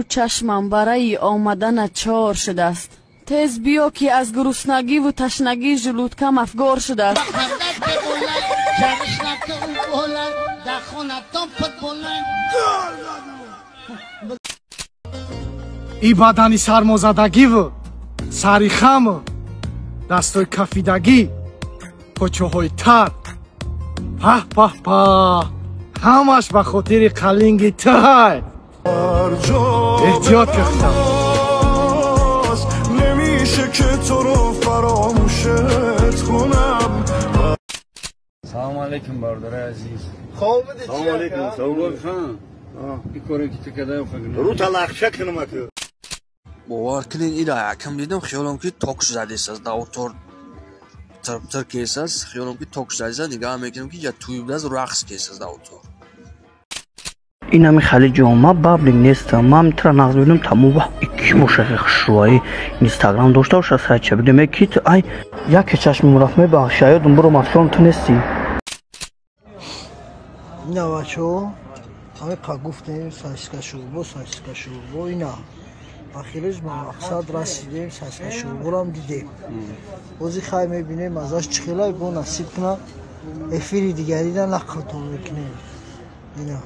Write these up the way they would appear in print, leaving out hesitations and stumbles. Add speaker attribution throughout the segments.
Speaker 1: Чашмам барои омаданат чор шудааст. Тез биё, ки аз гуруснагиву ташнагӣ желудкам афгор шудааст.
Speaker 2: И бадани сармозадагиву сари хаму дастои кафидагӣ, почоҳои тар, паҳ паҳ паҳ, ҳамаш ба хотири қалинги тай. Эҳтиёт кардам.
Speaker 3: نمیشه که تو رو فراموشت کنم.
Speaker 4: Салому алейкум, бародари азиз.
Speaker 5: Салому алейкум, салом хан.
Speaker 4: Ин коре ки ту кадаем.
Speaker 5: Рӯта лахша кунам аку.
Speaker 6: Бовар кунед, ира якам дидам, хиёлам ки ток задесаз, даутор тирптир кесаз, хиёлам ки ток задесаз, нигаҳ мекунам ки я туй будаз, рақс кесаз даутор.
Speaker 7: Инами хали ҷома баблик нестам, ман тра нағз бинам тамом. Ва ики мошахи хушрӯаи инстаграм дошта боша, сайча бидем ки ту ай яке чашми мураф мебахши, аёдум буро мафлон ту нестӣ.
Speaker 8: Ина бачаҳо, ҳамиқа гуфтем сосиска шӯрбо, сосиска шӯрбо, ина ахириш ба мақсад расидем, сосиска шӯрборам дидем. Бози хай мебинем азаш чӣ хелай бо насиб куна, эфири дигарида нақлтон мекунем. Ина.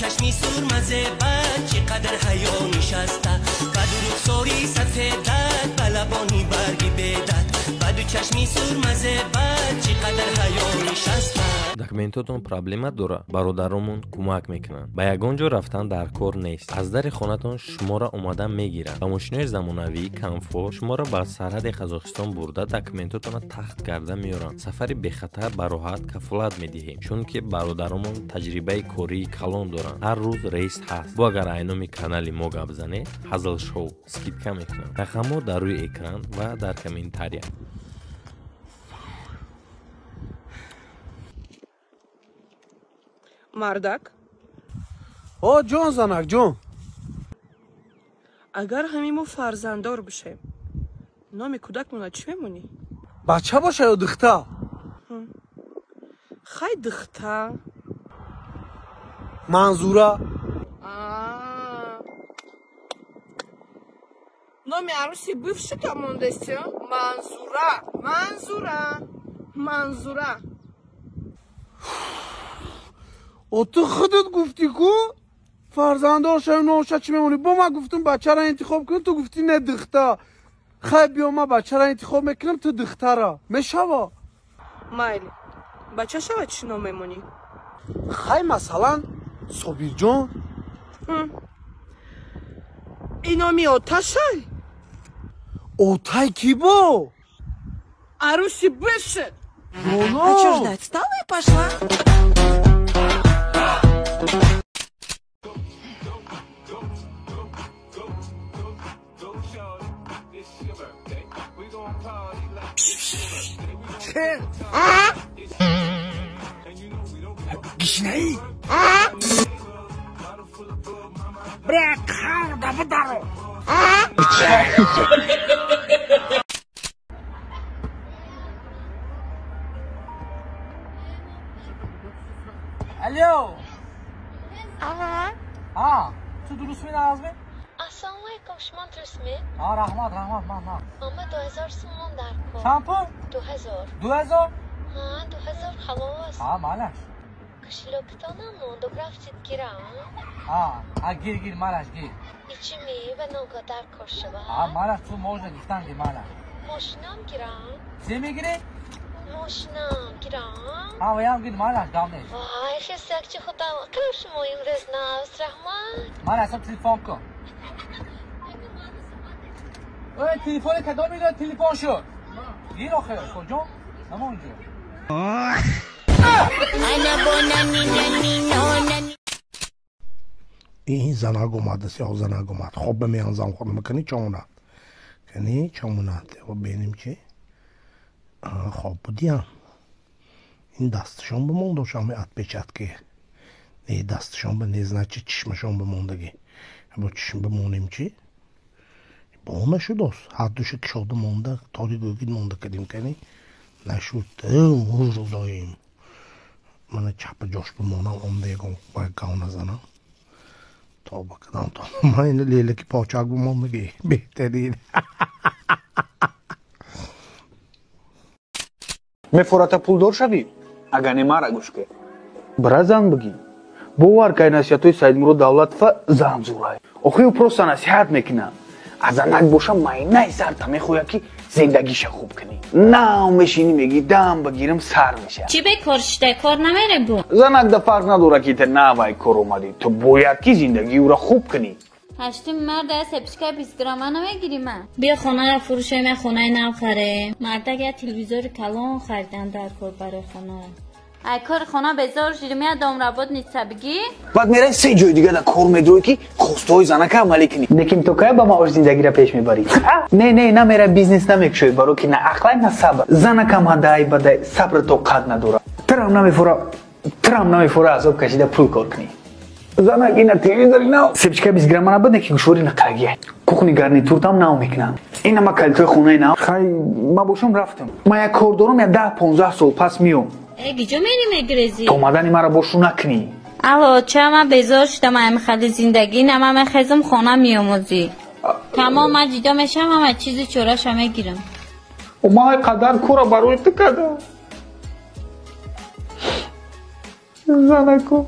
Speaker 9: چشمی سرمزه بد چقدر حیا نشسته، بد رخساری سفیدت بلبانی برگی بدت، بد چشمی سرمزه بد چقدر حیا نشسته.
Speaker 10: Документотон проблема дора, бародаромон кӯмак мекунанд. Ба ягон ҷо рафтан дар кор нест. Аз дари хонатон шуморо омада мегиранд. Ба мошинои замонавӣ комфорт шуморо ба сарҳади Қазоқистон бурда, документотонро тахт карда меоранд. Сафари бехатар, бароҳат кафолат медиҳем, чунки бародаромон таҷрибаи кории калон доранд. Ҳар рӯз рейс ҳаст. Бо агар айноми канали мо гап занед, Ҳазл Шоу, скидка мекунанд. Рақамҳо дар рӯи экран ва дар комментария.
Speaker 11: Мардак.
Speaker 2: О, ҷон, занак ҷон.
Speaker 11: Агар ҳамин мо фарзанддор бишем, номи кӯдакмона чӣ мемонӣ?
Speaker 2: Бача боша ё духта?
Speaker 11: Хай, духта.
Speaker 2: Манзура.
Speaker 11: Номи арӯси бывшита мондасти? Манзура, Манзура, Манзура.
Speaker 2: О, ту худат гуфтӣ ку фарзанддор шавем, номша чӣ мемонӣ? Бо ман гуфтум бачаро интихоб кун, ту гуфтӣ не, духта. Хай, биё, ман бачаро интихоб мекунам, ту духтара. Мешава?
Speaker 11: Майли, бача шава, чӣ ном мемонӣ?
Speaker 2: Хай, масалан, Собирҷон.
Speaker 11: Ин номи оташай?
Speaker 2: Отай кӣ бо?
Speaker 11: Арӯси бывшит.
Speaker 2: Ҷоно.
Speaker 11: А чё ждать? Встала и пошла.
Speaker 2: Гишнаӣ? Бра, қарда бидаро. Алло. А, ту дуруст менағзми?
Speaker 12: Ассалому алайкум, шумо дурустми?
Speaker 2: А, раҳмат, раҳмат, ман ман.
Speaker 12: Мама 2000 сомон дар кор.
Speaker 2: Чанд пул?
Speaker 12: 2000.
Speaker 2: 2000?
Speaker 12: Ҳа, 2000 халос.
Speaker 2: А, малаш.
Speaker 12: Кошелёктонам мондок, рафтид гирам?
Speaker 2: А, а гир, гир, малаш, гир.
Speaker 12: Ичими ба нога дар кор шава?
Speaker 2: А, малаш, ту можно гифтан гир, малаш.
Speaker 12: Мошинам гирам?
Speaker 2: Чӣ мегирӣ?
Speaker 12: Мошинам гирам?
Speaker 2: А, ваям гир, малаш, гап нест.
Speaker 12: Вай, хесакчи худам, қилib шумо имрӯз навс, раҳмат.
Speaker 2: Ман асаб телефон кун. Ой, телефони кадом медод, телефон шуд? Гир охир, куҷо? Ҳамон ҷо.
Speaker 13: Ин занак омадааст, ё занак омад. Хоб ба меанзам хӯрда кани чомонад. Кани чомонад. Бинем чи? Хоб будиям. Ин дасташон бимонда ами отпечатки. Не дасташон ба не, значит чишмашон бимондагӣ. Бо чишм бимонем чӣ? Бо нашудост. Ҳардуша кишода монда, тори гӯгид монда кардем кани. Нашуд. Рӯзоим. Мана чапа ҷош бимонам, омда ягон гав назанам. Тоба кардам то. Ман ина лелаки почак бимондагӣ. Беҳтарин.
Speaker 14: Мефората пулдор шавӣ, агар не мара гӯш кун. Бира зан бигӣ. Бовар кай насиҳатҳои Саидмурод Давлатова зан зурай. Охи ӯ просто насиҳат мекунад. Аз занак боша майнаи сарта мехоҳад ки зиндагиша хуб кунӣ. Нав мешинӣ мегӣ дам бигирам сар меша.
Speaker 15: Чӣ бекор шидай, кор намере бу?
Speaker 14: Занак да фарқ надорад ки ту навай кор омадӣ. Ту бояд ки зиндагии ӯра хуб кунӣ.
Speaker 15: Ҳаштум марда сепичка 20 грамма намегирӣ ман. Биё хонаро фурӯшем, як хонаи нав харем. Мардак як телевизори калон харидан дар кор барои хона. Ай кори хона безор шудим, як домработница бигӣ.
Speaker 14: Баъд мераи се ҷои дига дар кор медроӣ ки хостаҳои занака амалӣ кунӣ. Лекин то кай ба маош зиндагиро пеш мебарӣ? Не, не, намера бизнес намекушоӣ, баро ки на ақлай, на сабр. Занакам ҳадай бадай сабр тоқат надорад. Трам намефора азоб кашида пул кор кунӣ. Занак ина телевизори нав, сепчика 20 грамма набуд, неки гӯшвори нақарагия. Кухни гарнитуртам нав мекунам. Ина ма калитои хонаи нав. Хай, ма бошам рафтам. Ма як кор дорам, я 10-15 сол пас миём.
Speaker 15: Э, гиҷо мери мегрезӣ?
Speaker 14: То омадани маро бошу накунӣ.
Speaker 15: Алло, ча ман безор шудам ами хали зиндагӣ, на ман мехезам хона меомӯзӣ. Тамом, ман ҷидо мешавам, ҳама чизи чораша мегирам.
Speaker 14: Ман қадар кора барои ту кардам. Занако,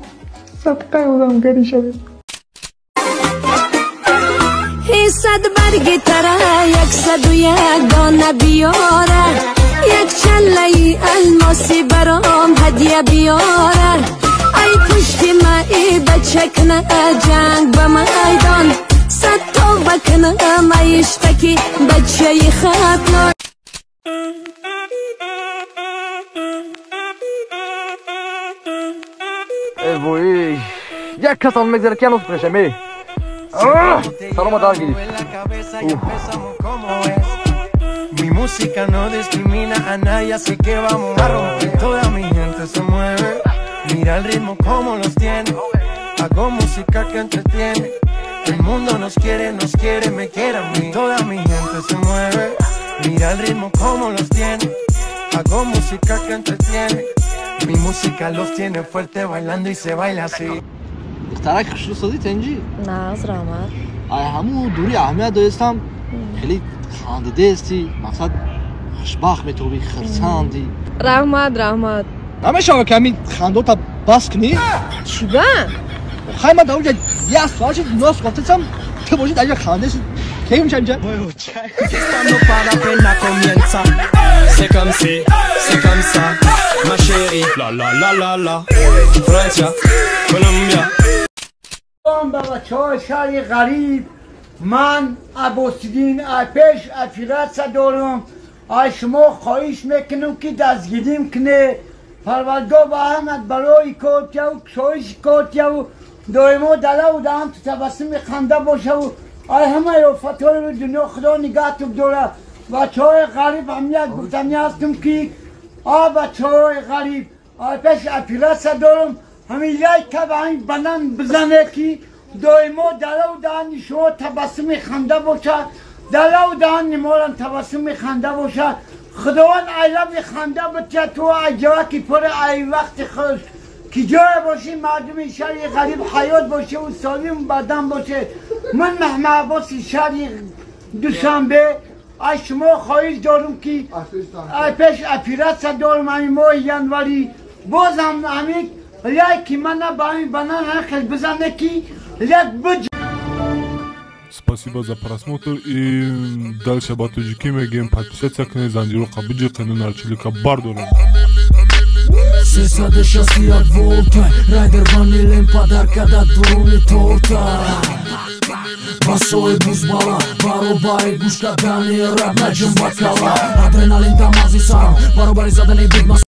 Speaker 14: садқаи одамгарӣ шавед.
Speaker 16: Сад барги тара, 101 дона биёра, як чаллаи алмосӣ баром ҳадя биёра. Ай пушти ма и бача кна ҷанг ба майдон, сад тавба кунам ай иштаки бачаи хатлон.
Speaker 17: Эй вой, як касам мегзара ки ҳанӯз мешам, эй. Салома дар гирифт.
Speaker 18: Mi música no discrimina a nadie, así que vamos a romper. Toda mi gente se mueve, mira el ritmo como los tiene. Hago música que entretiene. El mundo nos quiere, me quiere a mí. Toda mi gente se mueve, mira el ritmo como los tiene. Hago música que entretiene. Mi música los tiene fuerte bailando y se baila así.
Speaker 6: Духтарак хушрӯ созӣ тенҷӣ?
Speaker 12: Нағз, раҳмат.
Speaker 6: Ай ҳамун дури аҳамият доистам, хеле хандидаести, мақсад хушбахт метобӣ, хирсандӣ.
Speaker 11: Раҳмат, раҳмат.
Speaker 6: Намешава ки ҳамин хандота бас кунӣ?
Speaker 11: Чиба?
Speaker 6: Хай ман дар онҷа як соат шуд нос кофтасам, ту бошӣ дар инҷа хандаси. Кай мешавам инҷа?
Speaker 19: C'est comme si, c'est comme ça, ma chérie. La la la la la. Francia, Colombia.
Speaker 20: ба бачаҳои шаҳри ғариб, ман Аббосиддин пеш оператсия дорам. Аз шумо хоҳиш мекунам ки дастгирим кунед. Парвардгор ба ҳамат барои кортияву кушоиши кортияву доимо далаву даҳам ту табассуми ханда бошаву ай ҳамаи офатҳои дунё худо нигаҳту дорад. Бачаҳои ғариб ҳамият гуфтанӣ ҳастам ки а бачаҳои ғариб пеш оператсия дорам, ҳамин лайка ба ҳамин банан бизане ки доимо далаву даҳани шумо табассуми ханда бошад, далаву даҳани морам табассуми ханда бошад. Худованд айлаби ханда битя ту айҷаваки пур ай вақти хуш ки ҷое бошӣ мардуми шаҳри ғариб ҳаёт боше ва солим бадан боше. Ман Маҳмадаббоси шаҳри Душанбе аз шумо хоҳиш дорам ки пеш оператсия дорам ҳамин моҳи январӣ, бозам ҳамин лайки мана ба ҳамин банан ҳамин хел бизане ки лайк биҷ.
Speaker 21: Спасибо за просмотр и дальше ба тоҷикӣ мегӯем подписаться кунед, занҷироқа биҷиқену нарчилика бардорем.
Speaker 22: 361 волта, райдер ванилем подарка да дуруни торта. Басои бузбала, баробари гӯш кардани раб наҷум ба кала. Адреналин дамази сарам, баробари задани бигма.